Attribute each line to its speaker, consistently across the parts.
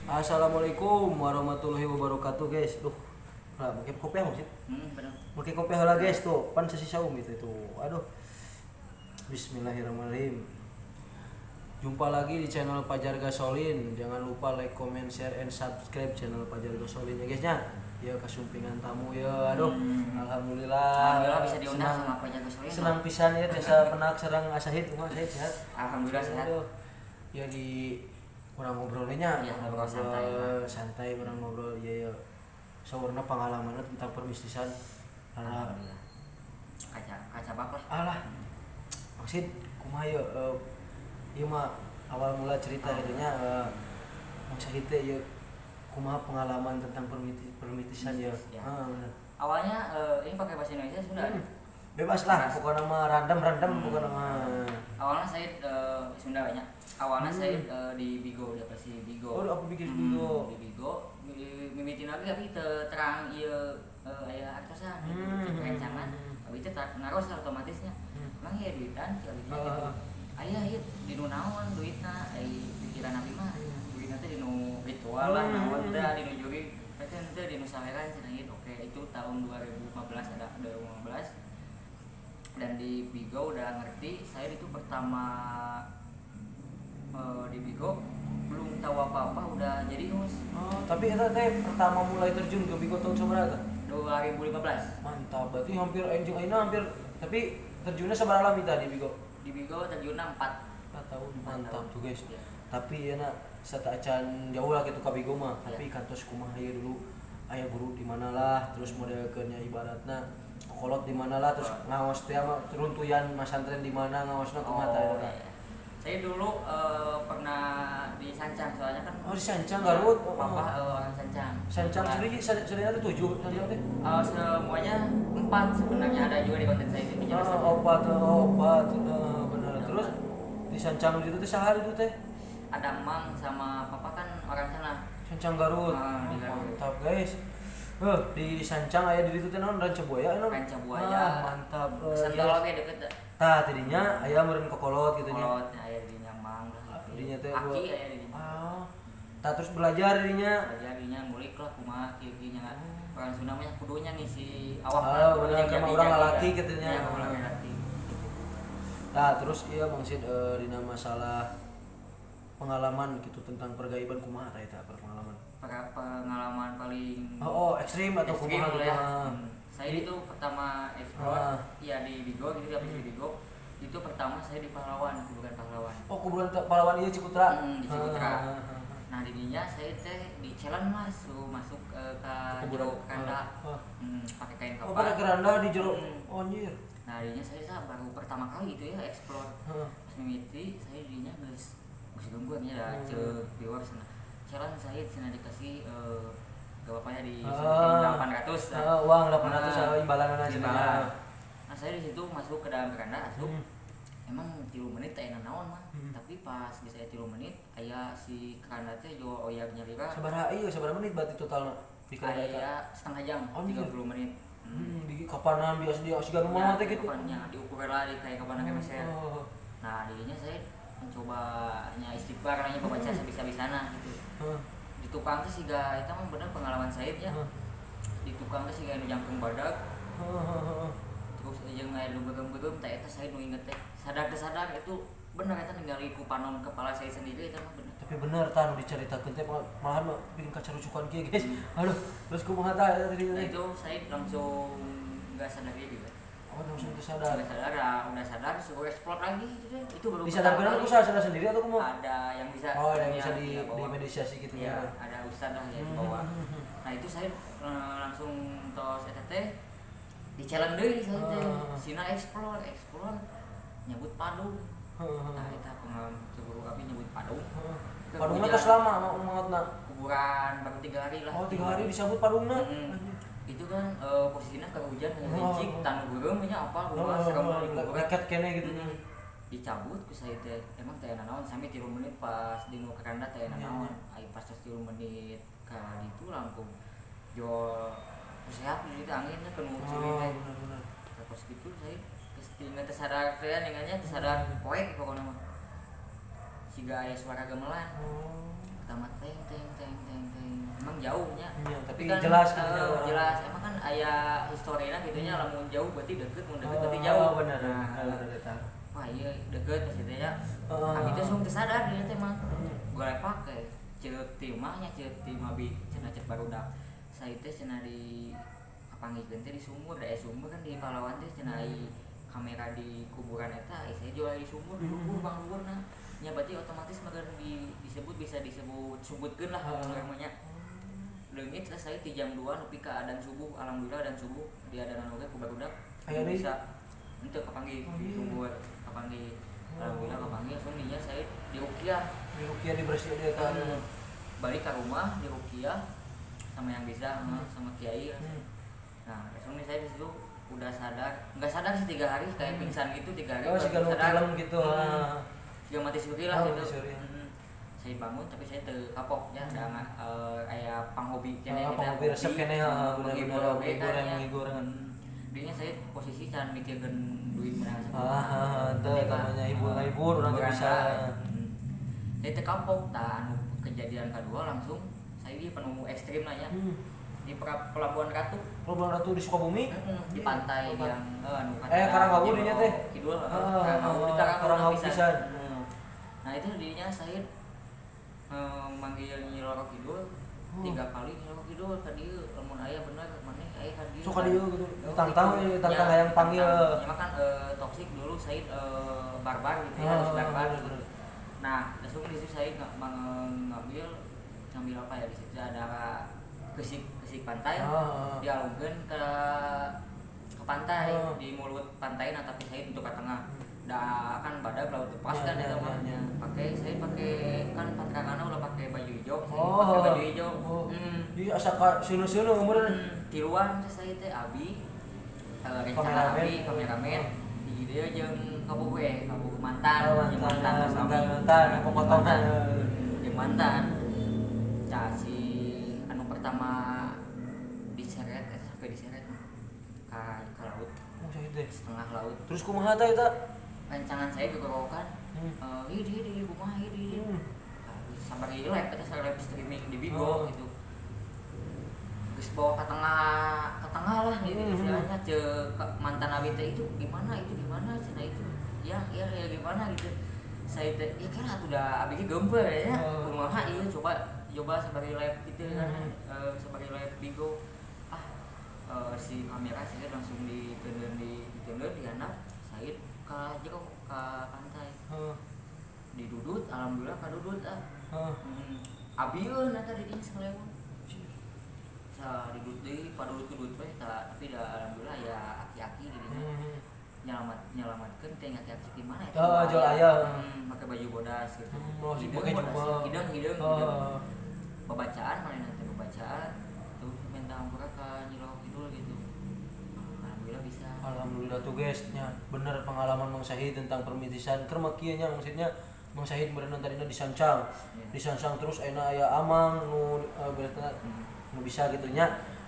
Speaker 1: Assalamualaikum warahmatullahi wabarakatuh, guys. Duh, lah make kopiah maksud.
Speaker 2: Bener.
Speaker 1: Make kopiah heula, guys, tuh. Pan sesi saum itu tuh. Aduh. Bismillahirrahmanirrahim. Jumpa lagi di channel Pajar Gasolin. Jangan lupa like, comment, share, and subscribe channel Pajar Gasolin ya, guys, nya. Ya, kasumpingan tamu ya. Aduh, alhamdulillah.
Speaker 2: Alhamdulillah bisa diundang
Speaker 1: Senang,
Speaker 2: sama Pajar Gasolin.
Speaker 1: senang pisan ya tiasa pendak sareng A Sahid. Kumaha, Sahid, sehat?
Speaker 2: Alhamdulillah sehat.
Speaker 1: Aduh. Ya, di urang ngobrolnya.
Speaker 2: Iya, ngobrol santai.
Speaker 1: Santai urang ngobrol, iya ya. Saurna pengalamannya tentang permistisan karena
Speaker 2: Alhamdulillah. Kaca kaca bak lah.
Speaker 1: Alah, maksud kumaha ya, ieu mah awal mula cerita gitu nya, Mang Sahid teh ieu kumaha pengalaman tentang permitisan ya?
Speaker 2: Mistis, ya.
Speaker 1: Ah, bener.
Speaker 2: Awalnya ini pakai bahasa Indonesia sudah.
Speaker 1: Bebas lah.
Speaker 2: Bebas.
Speaker 1: Pokoknya mah random random, pokoknya mah.
Speaker 2: Awalnya saya Sunda banyak. Awalnya saya di Bigo, udah pasti Bigo.
Speaker 1: Oh, apa bikin Bigo?
Speaker 2: Di Bigo, mimitin lagi tapi terang ieu aya artosan gitu, rencangan. Abi teh naros otomatisnya. Emang iya duitan, si abi teh gitu. Aya ieu di nu naon duitna, ai pikiran abi mah duitna teh di nu ritual lah, naon teh di nu juri, teh teh di nu saweran cenah ieu. Oke, itu tahun 2015, ada 2015. Dan di Bigo udah ngerti, saya itu pertama di Bigo belum tahu apa-apa udah jadi host.
Speaker 1: Oh, tapi eta teh pertama mulai terjun ke Bigo tahun sabaraha eta?
Speaker 2: 2015.
Speaker 1: Mantap, berarti hampir anjing ayeuna hampir, tapi terjunnya sabaraha lami tadi Bigo?
Speaker 2: Di Bigo terjunnya 4
Speaker 1: 4 tahun.
Speaker 2: 4
Speaker 1: Mantap
Speaker 2: tahun.
Speaker 1: tuh, guys.
Speaker 2: Ya.
Speaker 1: Tapi ya nak acan jauh lah gitu ka Bigo mah, tapi
Speaker 2: Ya.
Speaker 1: kantos kumaha ieu dulu aya guru di mana lah, terus modelkeunnya ibaratna kolot di mana lah, terus ngaos teh mah runtuyan masantren di mana ngaosna kumaha tah
Speaker 2: Oh,
Speaker 1: eta?
Speaker 2: iya. Saya dulu pernah di Sancang soalnya kan.
Speaker 1: Oh, di Sancang, Garut. Oh,
Speaker 2: Papa
Speaker 1: oh.
Speaker 2: orang Sancang.
Speaker 1: Sancang
Speaker 2: Kebetulan.
Speaker 1: sendiri sadayana teh 7 Sancang teh.
Speaker 2: Semuanya empat sebenarnya, ada juga di konten saya itu penjelasan.
Speaker 1: Oh, opat, oh, opat, bener. Terus di Sancang itu teh saha itu teh?
Speaker 2: Ada Mang sama Papa kan orang sana.
Speaker 1: Sancang Garut.
Speaker 2: Ah, di Garut.
Speaker 1: Mantap, guys. Di Sancang aya di ditu teh naon, Ranca Buaya naon?
Speaker 2: Ranca Buaya.
Speaker 1: Ah, mantap.
Speaker 2: Sentul
Speaker 1: Yes.
Speaker 2: oge deket dah.
Speaker 1: Tah, tidinya aya meureun kokolot gitu nya.
Speaker 2: Kolot aya di dinya Mang lah gitu.
Speaker 1: Dinya teh
Speaker 2: Aki
Speaker 1: gua-
Speaker 2: aya di dinya.
Speaker 1: Ah. Tah, terus belajar dinya.
Speaker 2: Belajar dinya ngulik lah kumaha kieu kieu nya. Orang Sunda mah kudunya ngisi awak.
Speaker 1: Ah, bener, kan orang lalaki kitu nya.
Speaker 2: Ya, orang lalaki.
Speaker 1: Nah, terus iya Bang Sid, dina masalah pengalaman gitu tentang pergaiban kumaha tah eta pengalaman?
Speaker 2: Pengalaman paling
Speaker 1: Oh, ekstrim atau
Speaker 2: ekstrim
Speaker 1: kumaha gitu.
Speaker 2: lah ya.
Speaker 1: Ah.
Speaker 2: Saya itu pertama explore ya di Bigo gitu, habis di Bigo itu pertama saya di Pahlawan, kuburan Pahlawan.
Speaker 1: Oh, kuburan Pahlawan ieu Cikutra.
Speaker 2: Di Cikutra.
Speaker 1: Ah, ah, ah.
Speaker 2: Nah, di dinya saya teh di challenge, Mas, suruh masuk ke
Speaker 1: Kuburan.
Speaker 2: jero keranda.
Speaker 1: Ah, ah.
Speaker 2: Pakai kain
Speaker 1: Oh,
Speaker 2: kapan.
Speaker 1: pakai keranda di jero.
Speaker 2: Hmm.
Speaker 1: Oh, anjir.
Speaker 2: Nah, dinya saya sah baru pertama kali itu ya explore.
Speaker 1: Heeh.
Speaker 2: Pas mimiti saya dinya geus geus gangguan ya ceuk viewers sana. Challenge saya cenah dikasih gak apa-apa ya di
Speaker 1: Ah.
Speaker 2: 800 lah.
Speaker 1: Ah, uang 800
Speaker 2: Ah,
Speaker 1: imbalanana cenah.
Speaker 2: imbalan. Nah, saya di situ masuk ke dalam keranda asup. Emang 3 menit teh naon mah. Tapi pas geus aya 3 menit aya si keranda teh jo oyag nyalira.
Speaker 1: Sabaraha ieu, sabaraha menit berarti totalna di keranda eta?
Speaker 2: Aya setengah jam,
Speaker 1: Oh, iya.
Speaker 2: 30 menit.
Speaker 1: Di kapanan biasa dia siga nu mah teh gitu.
Speaker 2: Kapannya diukur lah di kayak kapan kayak meser.
Speaker 1: Oh.
Speaker 2: Nah, dirinya saya mencoba nya istighfar nya baca sabisa-bisana gitu.
Speaker 1: Heeh.
Speaker 2: Di tukang teh siga eta mah bener pengalaman saya nya. Di tukang teh siga nu jangkung badag,
Speaker 1: Heeh, heeh, heeh.
Speaker 2: terus jeung aya nu beureum-beureum teh eta saya nu inget teh. Sadar kesadar itu bener eta ningali ku panon kepala saya sendiri eta mah bener.
Speaker 1: Tapi bener tah nu dicaritakeun teh malahan mah bikin kacarucukan kieu, guys. Aduh, terus kumaha tah eta tadi
Speaker 2: Nah,
Speaker 1: teh?
Speaker 2: itu saya langsung nggak sadar diri gitu.
Speaker 1: Oh, langsung tersadar.
Speaker 2: Udah sadar, ya, udah sadar suruh explore lagi gitu deh. Itu baru
Speaker 1: Disadarkeun
Speaker 2: pertama
Speaker 1: aku
Speaker 2: kali.
Speaker 1: sadar sendiri atau kumaha?
Speaker 2: Ada yang bisa.
Speaker 1: Oh, ada yang bisa di
Speaker 2: bawa.
Speaker 1: dimediasi gitu
Speaker 2: ya,
Speaker 1: ya.
Speaker 2: ada ustad lah ya di bawah. Nah, itu saya langsung tos eta teh di challenge deui saya teh.
Speaker 1: Ah.
Speaker 2: Sina explore, explore nyebut padung.
Speaker 1: Heeh.
Speaker 2: Nah, eta pengalaman guru abi nyebut padung. Ke
Speaker 1: Padungna
Speaker 2: hujan.
Speaker 1: tos lama maotna?
Speaker 2: Kuburan baru 3 hari lah.
Speaker 1: Oh, 3 hari disambut padungna.
Speaker 2: Itu kan posisinya ke hujan
Speaker 1: Oh.
Speaker 2: licik tanu beureum nya apa
Speaker 1: Oh,
Speaker 2: kumaha serem di kuburan.
Speaker 1: leket kene gitu.
Speaker 2: Dicabut ku saya teh emang teh naon sami 3 menit pas di nu keranda teh
Speaker 1: Iya,
Speaker 2: naon ai pas tos 3 menit ka ditu langkung jol sehat di ditu anginnya kenu curi
Speaker 1: Oh,
Speaker 2: teh.
Speaker 1: bener-bener.
Speaker 2: Terus gitu saya geus tinggal teu sadar teh ningannya teu sadar poek pokokna mah siga aya suara gamelan.
Speaker 1: Oh.
Speaker 2: Pertama teng teng teng. Tapi kan
Speaker 1: jelas gitu nya urang.
Speaker 2: Jelas emang kan aya historina gitu nya, lamun jauh berarti deket, mun deket berarti
Speaker 1: Oh,
Speaker 2: jauh.
Speaker 1: bener.
Speaker 2: Nah,
Speaker 1: Bener eta.
Speaker 2: wah iya deket pasti teh ya.
Speaker 1: Heeh.
Speaker 2: Abi teh langsung tersadar dia teh mah. Golepak teh ceuk ti imahnya, ceuk ti mabi cenah cek barudak. Saya teh cenah di kapanggihkeun teh di sumur, da aya sumur kan di Pahlawan teh cenah ai kamera di kuburan eta, ai saya jual di sumur di luhur bang luhurna. Nya berarti otomatis meureun disebut bisa disebut subutkeun lah
Speaker 1: Heeh.
Speaker 2: urang mah nya. Leungit lah saya di jam 2 nepi ka adan subuh, alhamdulillah adan subuh di adanan oge ku barudak.
Speaker 1: Aya deui?
Speaker 2: Bisa henteu kapanggih
Speaker 1: Oh,
Speaker 2: di
Speaker 1: iya.
Speaker 2: sumur, kapanggih. Alhamdulillah kapanggih langsung dinya saya di ruqyah.
Speaker 1: Di ruqyah dibersihin dia eta.
Speaker 2: Balik ke rumah di ruqyah sama yang bisa sama kiai. Nah, langsung nih saya di situ udah sadar, nggak sadar sih 3 hari kayak pingsan gitu 3 hari.
Speaker 1: Oh,
Speaker 2: baru
Speaker 1: siga nu
Speaker 2: sadar.
Speaker 1: film gitu.
Speaker 2: Siga mati suri lah
Speaker 1: Oh,
Speaker 2: gitu.
Speaker 1: mati suri.
Speaker 2: Saya bangun tapi saya teu kapok ya, da aya panghobi keneh
Speaker 1: Ah,
Speaker 2: kita,
Speaker 1: panghobi resep keneh,
Speaker 2: menghibur
Speaker 1: bener-bener
Speaker 2: oge kan
Speaker 1: menghibur,
Speaker 2: ya.
Speaker 1: menghibur.
Speaker 2: Dinya saya posisi can mikirkeun duit menang
Speaker 1: Ah, teu eta mah nya hibur-hibur urang teh bisa.
Speaker 2: Saya teu kapok tah anu kejadian kedua langsung saya di penuh ekstrim lah ya. Di Pelabuhan Ratu.
Speaker 1: Pelabuhan Ratu di Sukabumi?
Speaker 2: Di pantai yang anu
Speaker 1: Karanghawu dinya teh.
Speaker 2: Kidul,
Speaker 1: Ah,
Speaker 2: Karanghawu di Karanghawu
Speaker 1: Karanghawu
Speaker 2: pisan.
Speaker 1: pisan.
Speaker 2: Nah, itu dirinya saya manggil Nyi Roro Kidul 3 kali Nyi Roro Kidul ka dieu lamun aya bener maneh aya ka dieu.
Speaker 1: Sok ka dieu gitu.
Speaker 2: Oh,
Speaker 1: Tantang
Speaker 2: gitu.
Speaker 1: we, tantang
Speaker 2: Ya,
Speaker 1: hayang panggil.
Speaker 2: tantang. Ya, kan toksik dulu saya barbar gitu ya, harus barbar
Speaker 1: bener,
Speaker 2: gitu.
Speaker 1: bener.
Speaker 2: Nah, langsung di situ saya ngambil ngambil apa ya di situ ada kesik kesik pantai. Dialungkeun ke pantai di mulut pantai nah tapi saya untuk ke tengah. Da kan badak laut lepas
Speaker 1: Ya,
Speaker 2: kan
Speaker 1: ya,
Speaker 2: eta mah.
Speaker 1: ya, ya.
Speaker 2: Pakai saya pakai kan patrakana ulah pakai baju hijau, saya
Speaker 1: Oh.
Speaker 2: pakai baju hijau.
Speaker 1: Oh. Di asa ka seuneu-seuneu meureun.
Speaker 2: Tiluan teh saya teh abi rencana
Speaker 1: Kameramen.
Speaker 2: abi kameramen di dieu jeung kabogoh kabogoh mantan,
Speaker 1: Oh,
Speaker 2: jeung
Speaker 1: mantan,
Speaker 2: mantan
Speaker 1: mantan, mantan, popotongan.
Speaker 2: Jeung mantan. Tah si anu pertama diseret sampai diseret ka laut.
Speaker 1: Oh, saya teh.
Speaker 2: Setengah laut.
Speaker 1: Terus kumaha tah eta?
Speaker 2: Rancangan saya gegorowokan. Ieu di kumaha ieu di. Sampai di live eta live streaming di Bigo gitu. Geus bawa ke tengah lah gitu istilahnya ceuk mantan abi teh itu gimana cenah itu. Ya ya ya gimana gitu. Saya teh ya kan atuh da abi ge geumpeur ya. Kumaha ieu coba sebagai live gitu kan sebagai live Bigo. Si kamera saya langsung ditendon di anak saya ke jero ke pantai. Didudut alhamdulillah kadudut ah. Abieun eta di dinya sakaleun. Sa didudut deui padudut-dudut we tah tapi da alhamdulillah ya aki-aki di dinya. Nyelamatkeun teh aki-aki di mana eta?
Speaker 1: Oh, jual ayam.
Speaker 2: Pakai baju bodas gitu.
Speaker 1: Oh, si
Speaker 2: Hideung
Speaker 1: pakai
Speaker 2: bodas.
Speaker 1: jubah.
Speaker 2: Hideung. Pembacaan mana nanti pembacaan tuh minta ampura ka Nyi Roro Kidul gitu. Alhamdulillah bisa.
Speaker 1: Alhamdulillah tuh guys nya bener pengalaman Mang Syahid tentang permitisan keur mah kieu nya maksudnya Mang Syahid berenang tadina disancang. Disancang terus ayeuna aya amang nu berarti nu bisa gitu nya.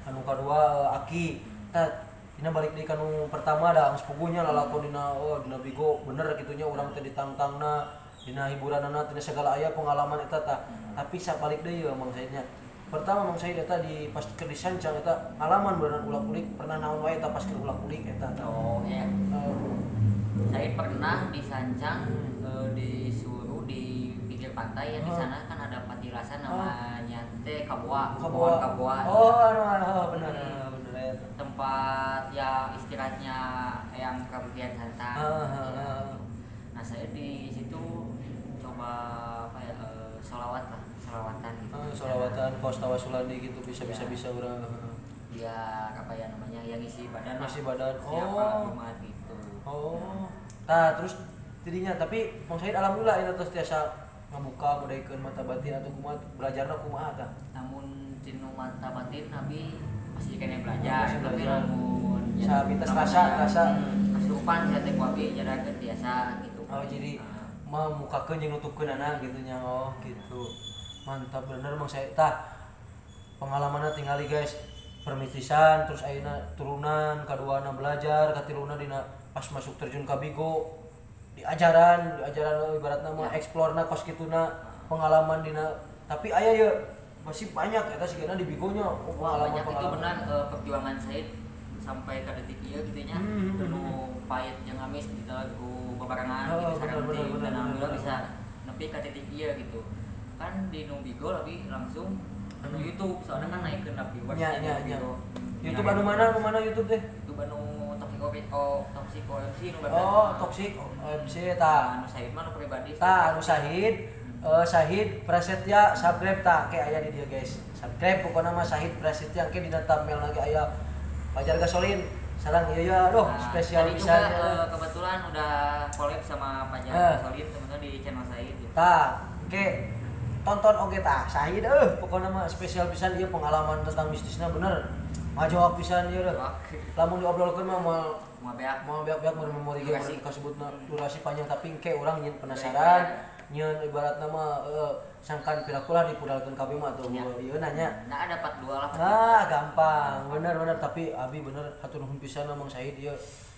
Speaker 1: Anu kadua aki. Tah dina balik deui ka nu pertama da geus puguh nya lalakon dina oh dina Bigo bener kitu nya urang teh ditangtangna dina hiburanana dina segala aya pengalaman eta tah. Tapi sabalik deui ye Mang Syahid nya. Pertama Mang Syahid eta di pas keur disancang eta ngalaman berenang ulak-ulik pernah naon wae eta pas keur ulak-ulik eta tah.
Speaker 2: Oh iya. Saya pernah disancang disuruh di pinggir pantai ya di sana kan ada patilasan namanya teh Kaboa,
Speaker 1: Kaboa.
Speaker 2: Kaboa.
Speaker 1: Oh, anu benar benar eta.
Speaker 2: Tempat ya istirahatnya yang Prabu Kian Santang. Ya. Nah, saya di situ coba apa ya sholawat lah, sholawatan gitu.
Speaker 1: Sholawatan kos tawasulan gitu bisa bisa
Speaker 2: Ya.
Speaker 1: bisa urang.
Speaker 2: Biar apa ya namanya yang isi badan.
Speaker 1: Ngisi badan.
Speaker 2: Siapa
Speaker 1: Oh.
Speaker 2: Jumat gitu.
Speaker 1: Oh. Tah terus tidinya tapi Mang Syahid alhamdulillah eta tos tiasa ngabuka mudaikeun mata batin atau kumaha belajarna kumaha tah.
Speaker 2: Namun tinu mata batin Nabi masih kena belajar,
Speaker 1: Masih
Speaker 2: tapi
Speaker 1: belajar.
Speaker 2: lamun
Speaker 1: Sabita rasa
Speaker 2: kasurupan sia teh ku abi jarakeun biasa gitu.
Speaker 1: Oh jadi memukakeun jeung nutupkeun anak gitu nya. Oh gitu. Mantap bener Mang Syahid tah. Pengalamanna tingali guys. Permitisan terus ayeuna turunan kaduana belajar katiluna dina pas masuk terjun ka Bigo diajaran ibaratna mah explore-na kos kituna pengalaman dina tapi aya ye Pasti banyak eta sigana di Bigonya. Oh,
Speaker 2: Wah, banyak itu
Speaker 1: pengalaman-pengalaman.
Speaker 2: Benar perjuangan saya sampai ke detik ieu gitu nya. Nu pahit jeung amis di lagu bebarengan
Speaker 1: Oh,
Speaker 2: gitu sareng
Speaker 1: bener,
Speaker 2: tim
Speaker 1: bener,
Speaker 2: dan
Speaker 1: bener,
Speaker 2: alhamdulillah
Speaker 1: bener.
Speaker 2: Bisa nepi ka titik ieu gitu. Kan di nu Bigo lebih langsung anu YouTube soalnya kan naikkeun viewers
Speaker 1: Nya,
Speaker 2: nya
Speaker 1: nya,
Speaker 2: di
Speaker 1: nya.
Speaker 2: Bigo.
Speaker 1: YouTube anu mana, anu mana YouTube teh?
Speaker 2: YouTube anu Toxic oh, Toxic OMC nu barudak.
Speaker 1: Oh, Toxic OMC tah.
Speaker 2: Anu Sahid mah nu pribadi.
Speaker 1: Tah, anu Sahid, Sahid Prasetya subscribe tah, kayak aya di dia guys. Subscribe pokoknya mah Sahid Prasetya engke dina thumbnail lagi aya Pajar Gasolin. Sarang ieu ya, aduh
Speaker 2: Nah,
Speaker 1: spesial
Speaker 2: tadi
Speaker 1: pisan.
Speaker 2: juga kebetulan udah collab sama Pajar Gasolin teman-teman di channel Sahid gitu.
Speaker 1: Tah, engke tonton oge tah Sahid pokoknya mah spesial pisan ieu pengalaman tentang mistisnya bener. Ngajawab pisan ieu deh. Lamun diobrolkeun mah moal
Speaker 2: Mau beak.
Speaker 1: mau beak-beak mun memori ge
Speaker 2: Durasi.
Speaker 1: mun kasebutna durasi panjang, tapi engke urang nyeun penasaran nyeun ibaratna mah sangkan piraku lah dipudalkeun kabeh mah atuh ieu nanya.
Speaker 2: Nah, ada part 2 lah.
Speaker 1: Ah, gampang. Bener bener, tapi abi bener hatur nuhun pisan Mang Sahid ieu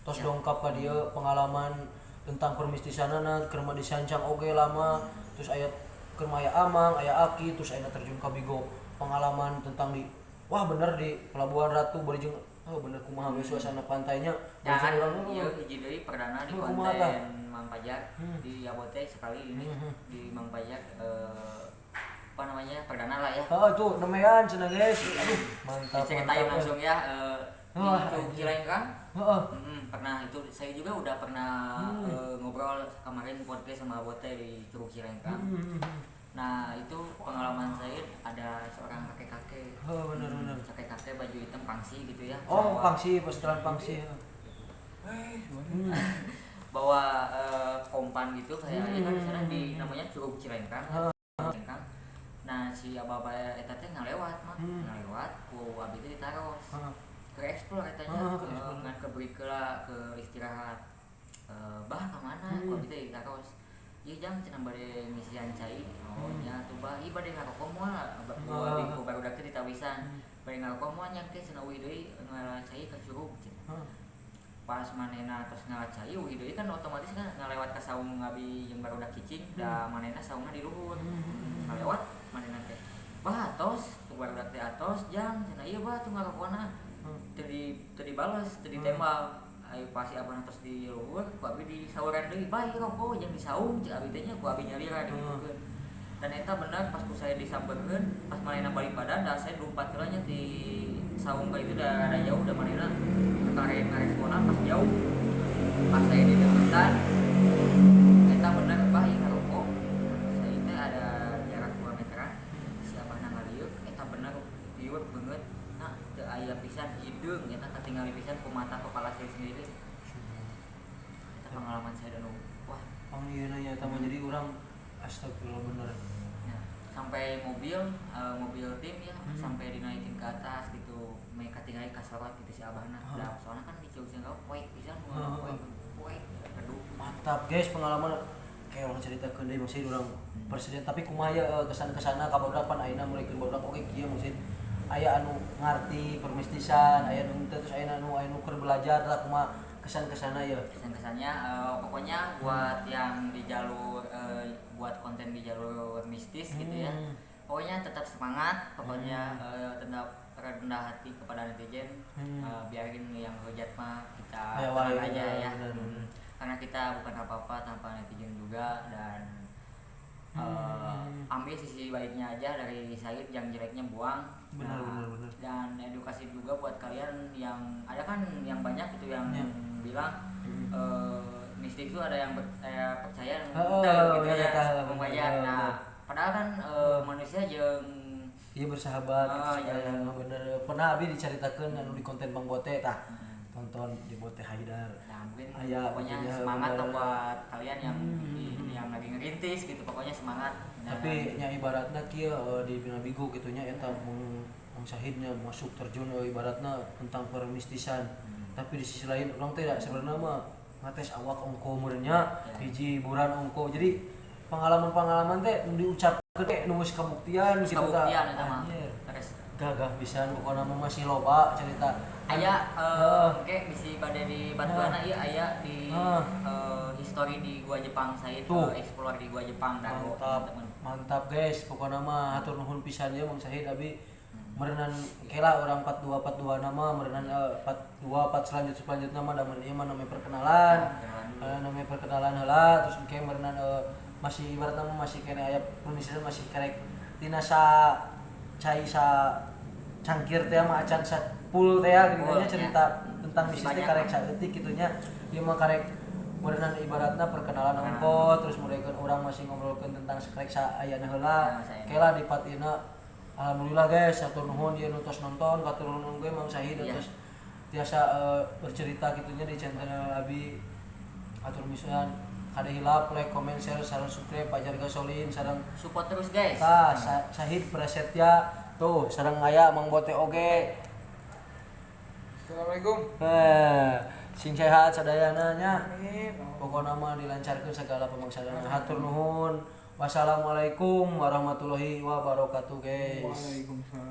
Speaker 1: tos dongkap ka dieu pengalaman tentang permistisanana keur mah disancang oge lama, terus aya keur mah aya amang, aya aki, terus aya terjun ka Bigo, pengalaman tentang di wah bener di Pelabuhan Ratu bari jeung oh bener kumaha we suasana pantainya bari
Speaker 2: Jangan
Speaker 1: jeung urang
Speaker 2: iya hiji deui perdana di
Speaker 1: Oh, kumaha tah?
Speaker 2: konten Mang Pajar di Abote sekali ini di Mang Pajar apa namanya perdana lah ya.
Speaker 1: Oh, itu nemean cenah guys. Aduh, mantap.
Speaker 2: Diceritain
Speaker 1: Mantap.
Speaker 2: langsung ya di
Speaker 1: Wah,
Speaker 2: Curug
Speaker 1: anjir.
Speaker 2: Cilengkrang.
Speaker 1: Heeh.
Speaker 2: Pernah itu saya juga udah pernah ngobrol kemarin podcast sama Abote di Curug Cilengkrang. Nah, itu pengalaman saya ada seorang kakek-kakek.
Speaker 1: Oh, bener bener.
Speaker 2: Kakek-kakek baju hitam pangsi gitu ya.
Speaker 1: Oh, pangsi, persetelan pangsi.
Speaker 2: Bawa kompan gitu kayak ya kan di sana di namanya Curug Cilengkrang. Cilengkrang. Nah, si abah eta teh ngalewat mah, ngalewat ku abi teh ditaros. Ke explore etanya,
Speaker 1: Ke explore.
Speaker 2: ngan ke break heula, ke istirahat. Bah ka mana? Ku abi teh ditaros. Ieu jang cenah bade ngisian cai. Oh nya atuh bah, ieu bade ngarokok moal. Ku abi ku barudak teh ditawisan. Bade ngarokok moal nya teh cenah euy deui ngala cai ka curug cenah. Pas manehna tos ngala cai euy deui kan otomatis kan ngalewat ka saung abi jeung barudak cicing da manehna saungna di luhur. Ngalewat manehna teh. Bah atos, tuh barudak teh atos jang cenah ieu bah tuh ngarokona. Teu di teu dibales, teu ditembak. Ayo pasti abah tos di luhur, ku abi disauran deui, bah ieu rokok jeung di saung cek abi teh nya ku abi nyalira digitukeun. Dan eta bener pas ku saya disampeurkeun, pas manehna balik badan da saya lompat heula nya ti saung ka itu da rada jauh da manehna kakare ngarespona pas jauh. Pas saya di deketan eta bener bah ieu ngarokok. Saya teh ada jarak 2 meteran. Si abahna ngalieu eta bener piur beungeut. Nah, teu aya pisan hideung eta katingali pisan ku mata kepala saya sendiri. Eta pengalaman saya dan wah,
Speaker 1: Pang ieu nya eta mah jadi urang astagfirullah bener.
Speaker 2: ya, sampai mobil mobil tim ya sampai dinaikin ke atas gitu mereka katingali kasorot gitu si abahna. Da soalnya kan di Curug Cilengkrang poek pisan poek poek redup.
Speaker 1: Mantap guys pengalaman kayak orang ceritakeun deui maksudnya urang presiden tapi kumaha ya kesan-kesana ka barudak pan ayeuna mulai keur barudak oge kieu maksud aya anu ngarti permistisan, aya anu teu, terus aya anu keur belajar tah kumaha kesan-kesana ya.
Speaker 2: Kesan-kesannya pokoknya buat yang di jalur buat konten di jalur mistis gitu ya. Pokoknya tetap semangat, pokoknya tetap rendah hati kepada netizen. Biarin yang hujat mah kita
Speaker 1: Ayo,
Speaker 2: tenang
Speaker 1: wae,
Speaker 2: aja ya.
Speaker 1: Bener, bener.
Speaker 2: Karena kita bukan apa-apa tanpa netizen juga dan ambil sisi baiknya aja dari Said, yang jeleknya buang.
Speaker 1: Benar,
Speaker 2: Nah,
Speaker 1: benar, benar.
Speaker 2: Dan edukasi juga buat kalian yang ada kan yang banyak itu yang bilang mistik itu ada yang saya percaya yang
Speaker 1: Oh,
Speaker 2: henteu gitu
Speaker 1: benar,
Speaker 2: ya,
Speaker 1: tahu,
Speaker 2: Bang Fajar.
Speaker 1: benar,
Speaker 2: Nah,
Speaker 1: benar.
Speaker 2: padahal kan manusia jeung
Speaker 1: Iya bersahabat
Speaker 2: Oh,
Speaker 1: gitu,
Speaker 2: iya.
Speaker 1: supaya bener. Pernah abi diceritakeun anu di konten Bang Bote tah. Tonton di Bote Haidar.
Speaker 2: Nah, mungkin
Speaker 1: Aya,
Speaker 2: pokoknya
Speaker 1: iya,
Speaker 2: semangat
Speaker 1: benar.
Speaker 2: lah buat kalian yang yang lagi ngerintis gitu, pokoknya semangat. Nah,
Speaker 1: Tapi nya ibaratna kieu di Bina Bigo gitu nya eta mung Mang Sahidnya masuk terjun ibaratna tentang permistisan. Tapi di sisi lain orang teh da sebenarnya mah ngates awak ongko meureunnya hiji hiburan ongko. Jadi pengalaman-pengalaman teh nu diucapkeun teh nu geus kabuktian gitu tah.
Speaker 2: kabuktian eta mah.
Speaker 1: Anjir.
Speaker 2: Terus
Speaker 1: Gagah pisan pokona mah masih loba cerita.
Speaker 2: aya
Speaker 1: Heeh.
Speaker 2: oke bisi bade di Batuana ieu aya di
Speaker 1: Heeh.
Speaker 2: history di Gua Jepang saya
Speaker 1: Tuh.
Speaker 2: explore di Gua Jepang Dago
Speaker 1: Mantap.
Speaker 2: teman-teman.
Speaker 1: Mantap guys, pokoknya mah hatur nuhun pisan ya Mang Sahid, abi meureunan kela urang 42 42 nama meureunan 42 4 selanjutnya mah da ieu mah namanya perkenalan.
Speaker 2: Perkenalan dulu.
Speaker 1: Namanya perkenalan heula, terus engke meureunan masih ibaratna mah masih keneh aya permisian, masih karek tina sa cai sa cangkir teh mah acan sa full teh ya,
Speaker 2: Full,
Speaker 1: gini cerita
Speaker 2: ya.
Speaker 1: Tentang
Speaker 2: Masih
Speaker 1: bisnis teh
Speaker 2: banyak
Speaker 1: karek
Speaker 2: mah.
Speaker 1: Saeutik kitu nya, ieu mah karek meureunan ibaratna perkenalan
Speaker 2: Perkenalan.
Speaker 1: ongko, terus mulai urang masih ngobrolkeun tentang sakrek sa ayana heula.
Speaker 2: Nah, saya.
Speaker 1: Kela di part ieu, alhamdulillah guys, hatur nuhun ieu nu tos nonton, hatur nuhun ge Mang Sahid atos tiasa bercerita kitunya di channel abi. Hatur pisan, kade hilap like, comment, share, sareng subscribe Pajar Gasolin sareng
Speaker 2: Support terus, guys.
Speaker 1: Tah, Sahid Prasetya tuh sareng aya Mang Bote oge.
Speaker 3: Assalamualaikum.
Speaker 1: Eh, sing sehat sadayana nya.
Speaker 3: Amin.
Speaker 1: Pokokna mah dilancarkeun segala pemangsadana. Hatur nuhun. Wassalamualaikum warahmatullahi wabarakatuh, guys.
Speaker 3: Waalaikumsalam.